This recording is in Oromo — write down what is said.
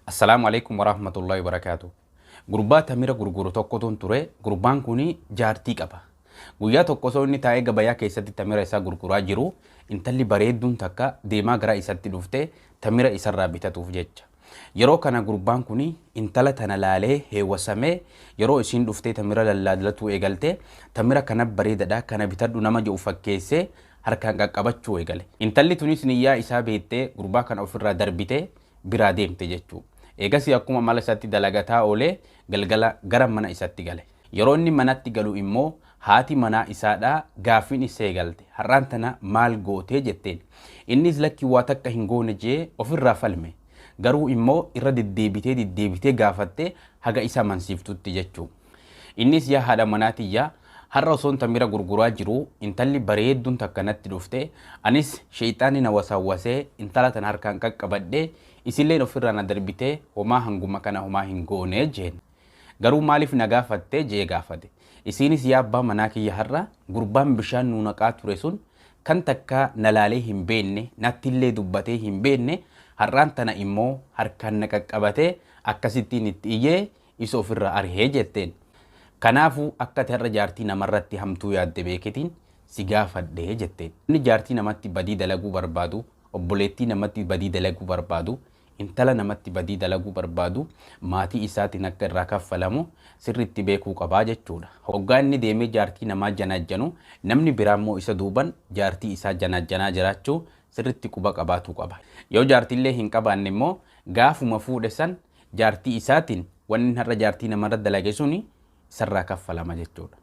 Assalaamu alaikum warahmatullahi wabarakaatu. Gurbaa tamira gurguru tokkotu ture. Gurbaan kun jaartii qaba. Guyyaa tokko osoo inni taa'ee gabayaa keessatti tamira isaa gurguraa jiru, intalli bareedduun takka deemaa gara isatti dhufte tamira isarraa bitatuuf jecha. Yeroo kana gurbaan kun intala tana laalee heewwasamee, yeroo isiin dhuftee tamira lallaallatuu eegalte, tamira kana bareedadha, kana bitadhu nama jedhu fakkeessee harkaan qaqqabachuu eegale. Intalli tunis niyyaa isaa beektee gurbaa kana ofirraa darbitee biraa deemte jechuudha. Eegasii akkuma mala isaatti dalagataa oolee galgala gara mana isaatti gale. Yeroo inni manatti galu immoo haati manaa isaadhaa gaaffiin isa eegalte. Har'aan tana maal gootee jetteen. Innis lakki waa takka hin goone jee ofirraa falme. Garuu immoo irra deddeebitee deddeebitee gaafatte haga isa amansiiftutti jechuudha. Innis yaa haadha manaa tiyya, har'a osoon tamira gurguraa jiru intalli bareedduun takka natti dhufte, anis sheeyxaanni na wasaawwasee intala tana harkaan qaqqabadhe, isilleen ofirraa na darbitee, homaa hanguma kana homaa hin goone jeen. Garuu maaliif na gaafatte jee gaafate. Isiinis yaa abbaa manaa kiyya, har'a gurbaan bishaan nuu naqaa ture sun kan takka na laalee hin beenne, nattillee dubbatee hin beenne, har'aan tana immoo harkaan na qaqqabatee akkasittiin itti iyyee isa ofirraa arihee jetteen. Kanaafuu akka ati har'a jaartii namarratti hamtuu yaadde beeketiin si gaafadhe jetteen. Inni jaartii namatti badii dalaguu barbaadu, obboleettii namatti badii dalaguu barbaadu, intala namatti badii dalaguu barbaadu, maatii isaatiin akka irraa kaffalamu sirriitti beekuu qabaa jechuudha. Hoggaa inni deemee jaartii namaa janaajjanu, namni biraa immoo isa duuban jaartii isaa janaajjanaa jiraachuu sirriitti quba qabaatuu qaba. Yoo jaartiillee hin qabaanne immoo gaafuma fuudhe san jaartii isaatiin wanni har'a jaartii namarra dalage suni isarraa kaffalama jechuudha.